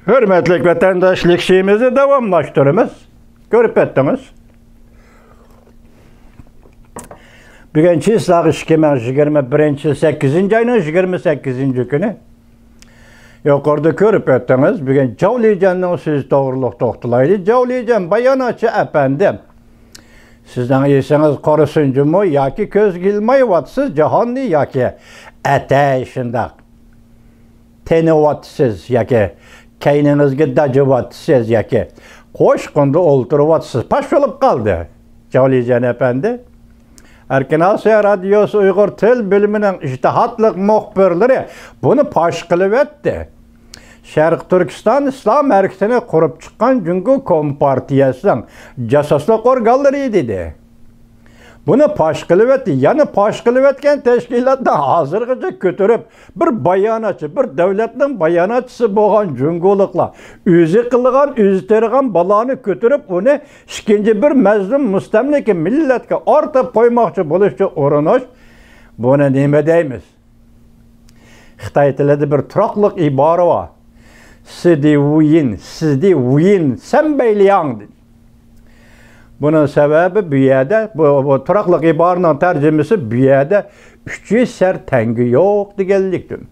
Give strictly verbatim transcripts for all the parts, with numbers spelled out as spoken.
ھۆرمەتلىك ۋەتەنداشلىق ئىشىمىزنى داۋاملاشتۇرىمىز. كۆرۈپ ئۆتتىڭىز. بۈگۈن چىسلاغ ئىككى مىڭ يىگىرمە بىرىنچى يىل سەككىزىنچى ئاينىڭ يىگىرمە سەككىزىنچى كۈنى. يۇقىرىدا كۆرۈپ ئۆتتىڭىز. بۈگۈن جاۋ لىجيەننىڭ سۆزى توغرۇلۇق توختىلايلى. جاۋ لىجيەن باياناتچى ئەپەندىم، سىزنىڭ ئېسىڭىز قۇرۇسۇن جۇمۇ، ياكى كۆزگە ئىلمايۋاتىسىز جاھاننى، ياكى ئەتەي شۇنداق تېنىۋاتىسىز ياكى كەينىڭىزگە داجىۋاتىسىز ياكى قوشقۇندا ئولتۇرۇۋاتىسىز. پاش بولۇپ قالدى جاۋ لىجيەن ئەپەندى. ئەركىن ئاسىيا رادىيوسى ئۇيغۇر تىل بۆلۈمىنىڭ ئىجتىھاتلىق مۇخبىرلىرى بۇنى پاش قىلىۋەتتى. شەرقىي تۈركىستان ئىسلام ھەرىكىتىنى قۇرۇپ چىققان جۇڭگو كومپارتىيەسىنىڭ جاسۇسلۇق ئورگانلىرى دېدى. بۇنى پاش قىلىۋەتتى. يەنە پاش قىلىۋەتكەن تەشكىلاتنى ھازىرغىچە كۆتۈرۈپ، بىر باياناتچى، بىر دۆلەتنىڭ باياناتچىسى بولغان جۇڭگولۇقلار ئۆزى قىلغان، ئۆزى تېرىغان بالانى كۆتۈرۈپ، ئۇنى ئىككىنچى بىر مەزلۇم مۇستەملىكە مىللەتكە ئارتىپ قويماقچى بولۇشقا ئۇرۇنۇش، بۇنى نېمە دەيمىز؟ خىتاي تىلىدا بىر تۇراقلىق ئىبارە بار. سىدى ۋۇيىن، سىدى ۋۇيىن، سەنبەيلياڭ دېدى. بۇنىڭ سەۋەبى بۇ يەردە، بۇ، بۇ تۇراقلىق ئىبارىنىڭ تەرجىمىسى بۇ يەردە ئۈچ يۈز سەر تەڭگە يوق دېگەنلىكتىن.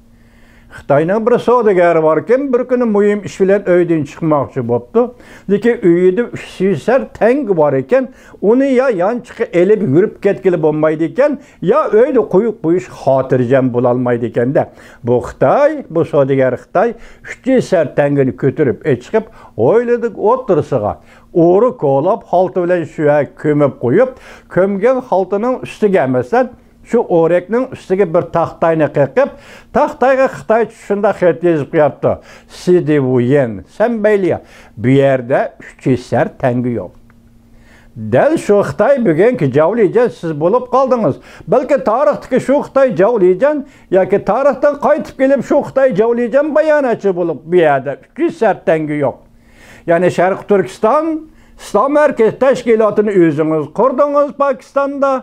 خىتاينىڭ بىر سودىگەرى باركەن، بىر كۈنى مۇھىم ئىش بىلەن ئۆيدىن چىقماقچى بوپتۇ. لېكىن ئۆيىدە ئۈچ يۈز سەر تەڭگە بار ئىكەن، ئۇنى يا يانچۇققا ئېلىپ يۈرۈپ كەتكىلى بولمايدىكەن، يا ئۆيدە قويۇپ قويۇش خاتىرجەم بولالمايدىكەن-دە. بۇ خىتاي، بۇ سودىگەر خىتاي ئۈچ يۈز سەر تەڭگىنى كۆتۈرۈپ ئېچىقىپ، ھويلىدىكى ئوتتۇرىسىغا ئورا كولاپ، خالتا بىلەن شۈيە كۆمۈپ قويۇپ، كۆمگەن خالتىنىڭ ئۈستىگە، مەسىلەن، شۇ ئورەكنىڭ ئۈستىگە بىر تاختاينى قېقىپ، تاختايغا خىتايچە شۇنداق خەت يېزىپ قويۇپتۇ: سىدى ۋۇيىن، سەنبەيلياڭ، بۇ يەردە ئۈچ يۈز سەر تەڭگە يوق. دەل شۇ خىتاي بۈگۈنكى جاۋ لىجيەن سىز بولۇپ قالدىڭىز. بەلكى تارىختىكى شۇ خىتاي جاۋ لىجيەن ياكى تارىختىن قايتىپ كېلىپ شۇ خىتاي جاۋ لىجيەن باياناتچى بولۇپ، بۇ يەردە ئۈچ يۈز سەر تەڭگە يوق. يەنى شەرقىي تۈركىستان ئىسلام ھەرىكىتى تەشكىلاتىنى ئۆزىڭىز قۇردىڭىز پاكىستاندا.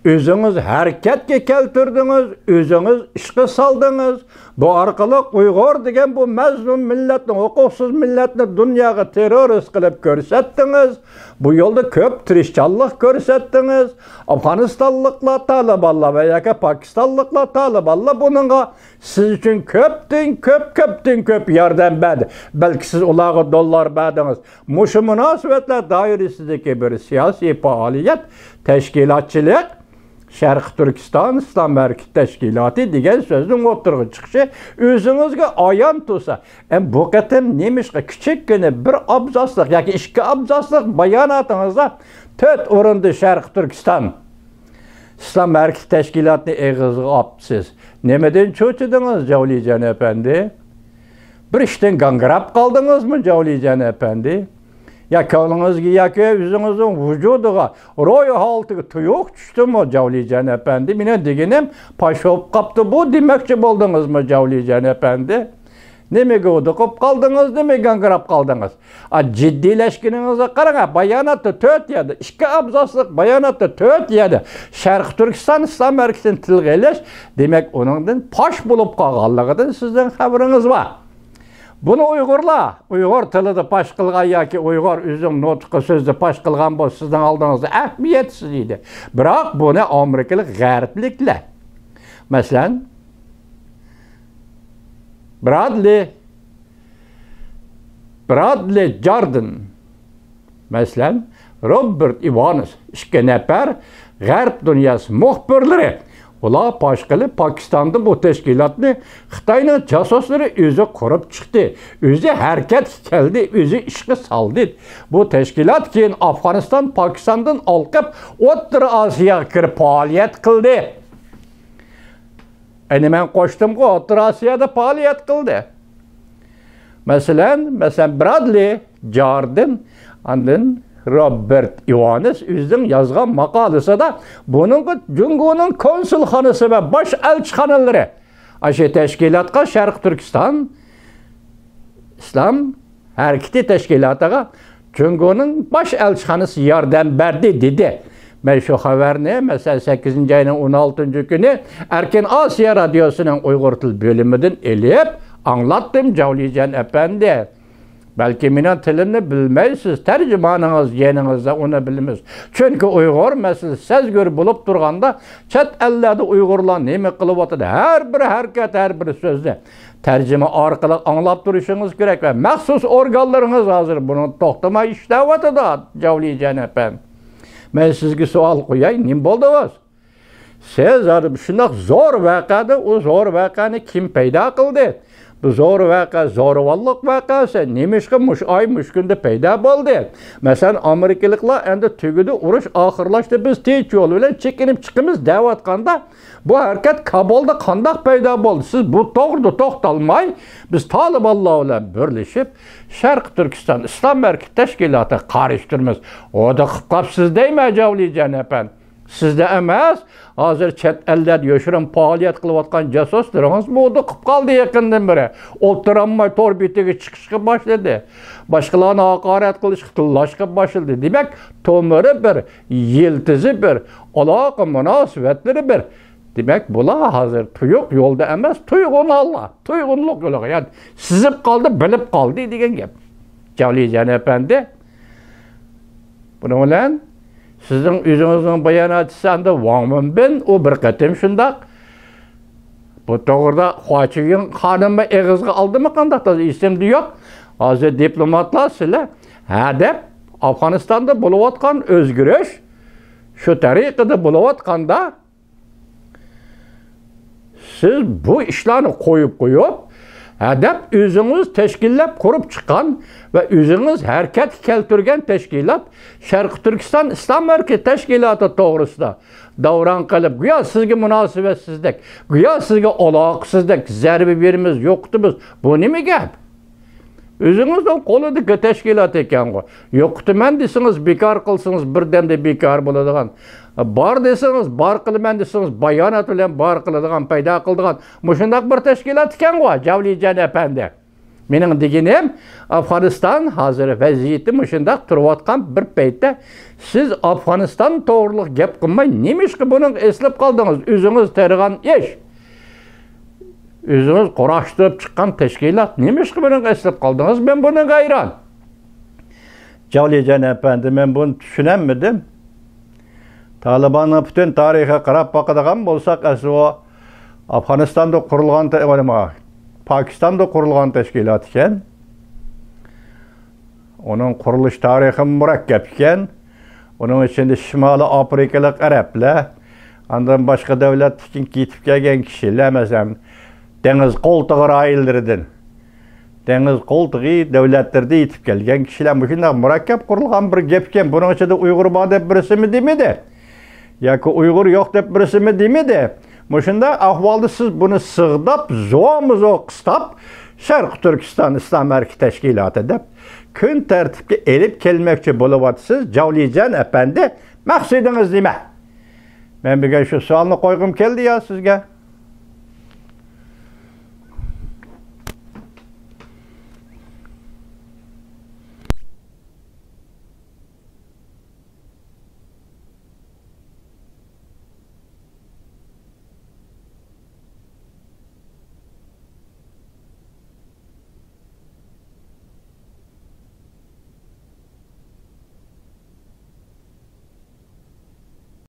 ئۆزىڭىز ھەرىكەتكە كەلتۈردىڭىز، ئۆزىڭىز ئىشقا سالدىڭىز. بۇ ئارقىلىق ئۇيغۇر دېگەن بۇ مەزلۇم مىللەتنى، ھوقۇقسىز مىللەتنى دۇنياغا تېررورىست قىلىپ كۆرسەتتىڭىز. بۇ يولدا كۆپ تىرىشچانلىق كۆرسەتتىڭىز. ئافغانىستانلىقلار، تالىبانلار ۋە ياكى پاكىستانلىقلار، تالىبانلار بۇنىڭغا سىز ئۈچۈن كۆپتىن كۆپ، كۆپتىن كۆپ ياردەم بەردى. بەلكى سىز ئۇلارغا دوللار بەردىڭىز. مۇشۇ مۇناسىۋەتلەر دائىرىسىدىكى بىر سىياسىي پائالىيەت، تەشكىلاتچىلىق، شەرقىي تۈركىستان ئىسلام ھەرىكىتى تەشكىلاتى دېگەن سۆزنىڭ ئوتتۇرىغا چىقىشى ئۆزىڭىزگە ئايان تۇرسا، ئەم، بۇ قېتىم نېمىشقا كىچىككىنە بىر ئابزاسلىق ياكى ئىككى ئابزاسلىق باياناتىڭىزدا تۆت ئورۇندا شەرقىي تۈركىستان ئىسلام ھەرىكىتى تەشكىلاتىنى ئېغىزغا ئاپسىز؟ نېمىدىن چوچىدىڭىز، جاۋلىجان ئەپەندى؟ بىر ئىشتىن گاڭگىراپ قالدىڭىزمۇ، جاۋلىجان ئەپەندى؟ يا كۆڭلىڭىزگە ياكى ئۆزىڭىزنىڭ ۋۇجۇدىغا، روھىي ھالىتىگە تۇيۇق چۈشتىمۇ، جاۋلىجان ئەپەندى؟ مېنىڭ دېگىنىم پاش بولۇپ قاپتۇ بۇ دېمەكچى بولدىڭىزمۇ، جاۋلىجان ئەپەندى؟ نېمىگە ھودۇقۇپ قالدىڭىز، نېمىگە گاڭگىراپ قالدىڭىز؟ ئا، جىددىيلەشكىنىڭىزگە قاراڭ، باياناتتا تۆت يەردە، ئىككى ئابزاسلىق باياناتتا تۆت يەردە شەرقىي تۈركىستان ئىسلام ھەرىكىتىنى تىلغا ئېلىش، دېمەك، ئۇنىڭدىن پاش بولۇپ قالغانلىقىدىن سىزنىڭ خەۋىرىڭىز بار. بۇنى ئۇيغۇرلار، ئۇيغۇر تىلىدا پاش قىلغان ياكى ئۇيغۇر ئۆزىنىڭ نۇتقى سۆزىدە پاش قىلغان بولسا، سىزنىڭ ئالدىڭىزدا ئەھمىيەتسىز ئىدى. بىراق بۇنى ئامېرىكىلىق غەربلىكلەر، مەسىلەن، برادلى، برادلى جاردىن، مەسىلەن، روبېرت ئىۋانس، ئىككى نەپەر غەرب دۇنياسى مۇخبىرلىرى، ئۇلار پاش قىلىپ، پاكىستاندا بۇ تەشكىلاتنى خىتاينىڭ جاسۇسلىرى ئۆزى قۇرۇپ چىقتى، ئۆزى ھەرىكەتكە كەلدى، ئۆزى ئىشقا سالدى. بۇ تەشكىلات كېيىن ئافغانىستان، پاكىستاندىن ھالقىپ، ئوتتۇرا ئاسىياغا كىرىپ پائالىيەت قىلدى. ئەنە مەن قوشتۇمغۇ، ئوتتۇرا ئاسىيادا پائالىيەت قىلدى. مەسىلەن، مەسىلەن، برادلى جاردىن، ئاندىن روبېرت ئىۋانس ئۆزىنىڭ يازغان ماقالىسىدا بۇنىڭغا جۇڭگونىڭ كونسۇلخانىسى ۋە باش ئەلچىخانىلىرى، ئاشۇ تەشكىلاتقا، شەرقىي تۈركىستان ئىسلام ھەرىكىتى تەشكىلاتىغا جۇڭگونىڭ باش ئەلچىخانىسى ياردەم بەردى، دېدى. مەن شۇ خەۋەرنى، مەسىلەن، سەككىزىنچى ئاينىڭ ئون ئالتىنچى كۈنى ئەركىن ئاسىيا رادىيوسىنىڭ ئۇيغۇر تىل بۆلۈمىدىن ئېلىپ، ئاڭلاتتىم، جاۋلىجان ئەپەندى. بەلكى مېنىڭ تىلىمنى بىلمەيسىز، تەرجىمانىڭىز يېنىڭىزدا، ئۇنى بىلىمىز. چۈنكى ئۇيغۇر مەسىلىسى سەزگۈر بولۇپ تۇرغاندا، چەت ئەللەردە ئۇيغۇرلار نېمە قىلىۋاتىدۇ، ھەر بىر ھەرىكەت، ھەر بىر سۆزنى تەرجىمە ئارقىلىق ئاڭلاپ تۇرۇشىڭىز كېرەك ۋە مەخسۇس ئورگانلىرىڭىز ھازىر بۇنى توختىماي ئىشلەۋاتىدۇ، جاۋلىجان ئەپەندى. مەن سىزگە سوئال قوياي، نېمە بولدىڭىز؟ سىز ھازىر شۇنداق زور ۋەقەدە، ئۇ زور ۋەقەنى كىم پەيدا قىلدى؟ بۇ زور ۋەقە، زورىۋاللىق ۋەقەسى نېمىشقا مۇشۇ ئاي، مۇشۇ كۈندە پەيدا بولدى؟ مەسىلەن، ئامېرىكىلىقلار ئەمدى تۈگىدى، ئۇرۇش ئاخىرلاشتى، بىز تىنچ يول بىلەن چېكىنىپ چىقىمىز دەۋاتقاندا، بۇ ھەرىكەت كابۇلدا قانداق پەيدا بولدى؟ سىز بۇ توغرىدا توختالماي، بىز تالىبانلار بىلەن بىرلىشىپ، شەرقىي تۈركىستان ئىسلام ھەرىكىتى تەشكىلاتىغا قارشى تۇرىمىز. ئۇدا قىلىپ قاپسىز دەيمەن، جاۋلىجان ئەپەندى. سىزدە ئەمەس، ھازىر چەت ئەللەردە يوشۇرۇن پائالىيەت قىلىۋاتقان جاسۇسلىرىڭىزمۇ ئۇدا قىلىپ قالدى يېقىندىن بېرى. ئولتۇرالماي تور بېتىگە چىقىشقا باشلىدى. باشقىلارنى ھاقارەت قىلىشقا، تىللاشقا باشلىدى. دېمەك، تومۇرى بىر، يىلتىزى بىر، ئالاقە مۇناسىۋەتلىرى بىر. دېمەك، بۇلار ھازىر تۇيۇق يولدا ئەمەس، تۇيغۇن ھالدا، تۇيغۇنلۇق يولىغا، يەنى سىزىپ قالدى، بىلىپ قالدى دېگەن گەپ. جاۋلىجان ئەپەندى، بۇنىڭ بىلەن سىزنىڭ ئۆزىڭىزنىڭ باياناتچىسى ئەمدى ۋاڭ مىنبىن، ئۇ بىر قېتىم شۇنداق، بۇ توغرىدا خۇا چۈيۈڭ خانىممۇ ئېغىزغا ئالدىمۇ قانداق، تازا ئېسىمدە يوق. ھازىر دىپلوماتلار سىلەر ھە دەپ، ئافغانىستاندا بولۇۋاتقان ئۆزگىرىش شۇ تەرىقىدە بولۇۋاتقاندا، سىز بۇ ئىشلارنى قويۇپ قويۇپ، ھەدەپ ئۆزىڭىز تەشكىللەپ قۇرۇپ چىققان ۋە ئۆزىڭىز ھەرىكەتكە كەلتۈرگەن تەشكىلات، شەرقىي تۈركىستان ئىسلام ھەرىكىتى تەشكىلاتى توغرىسىدا داۋراڭ قىلىپ، گويا سىزگە مۇناسىۋەتسىزدەك، گويا سىزگە ئالاقىسىزدەك، زەربە بېرىمىز، يوقىتىمىز، بۇ نېمە گەپ؟ ئۆزىڭىزنىڭ قولىدىكى تەشكىلات ئىكەنغۇ. يوقىتىمەن دېسىڭىز، بىكار قىلسىڭىز، بىردەمدە بىكار بولىدىغان. بار دېسىڭىز، بار قىلىمەن دېسىڭىز، بايانات بىلەن بار قىلىدىغان، پەيدا قىلىدىغان مۇشۇنداق بىر تەشكىلات ئىكەنغۇ، جاۋلىجان ئەپەندى. مېنىڭ دېگىنىم، ئافغانىستان ھازىر ۋەزىيىتى مۇشۇنداق تۇرۇۋاتقان بىر پەيتتە، سىز ئافغانىستان توغرىلىق گەپ قىلماي، نېمىشقا بۇنىڭغا ئېسىلىپ قالدىڭىز؟ ئۆزىڭىز تېرىغان ئىش. ئۆزىڭىز قۇراشتۇرۇپ چىققان تەشكىلات نېمىشقا بۇنىڭغا ئېسىلىپ قالدىڭىز؟ مەن بۇنىڭغا ھەيران. جاۋلىجان ئەپەندى، مەن بۇنى چۈشىنەلمىدىم. تالىباننىڭ پۈتۈن تارىخىغا قاراپ باقىدىغان بولساق، ئەسلى ئۇ ئافغانىستاندا قۇرۇلغان تە-، نېمە، پاكىستاندا قۇرۇلغان تەشكىلات ئىكەن. ئۇنىڭ قۇرۇلۇش تارىخى مۇرەككەپ ئىكەن. ئۇنىڭ ئىچىدە شىمالىي ئافرىقىلىق ئەرەبلەر، ئاندىن باشقا دۆلەتتىن كېتىپ كەلگەن كىشىلەر، مەسىلەن، دېڭىز قولتۇقى رايونلىرىدىن، دېڭىز قولتۇقى دۆلەتلىرىدىن يېتىپ كەلگەن كىشىلەر، مۇشۇنداق مۇرەككەپ قۇرۇلغان بىر گەپ ئىكەن. بۇنىڭ ئىچىدە ئۇيغۇر بار دەپ بىرسىمۇ دېمىدى. ياكى ئۇيغۇر يوق دەپ بىرسىمۇ دېمىدى. مۇشۇنداق ئەھۋالدا سىز بۇنى سىغداپ، زورمۇزور قىستاپ، شەرقىي تۈركىستان ئىسلام ھەرىكىتى تەشكىلاتى دەپ كۈن تەرتىپكە ئېلىپ كەلمەكچى بولۇۋاتىسىز، جاۋلىجان ئەپەندى، مەقسىتىڭىز نېمە؟ مەن بۈگۈن شۇ سوئالنى قويغۇم كەلدى يا سىزگە.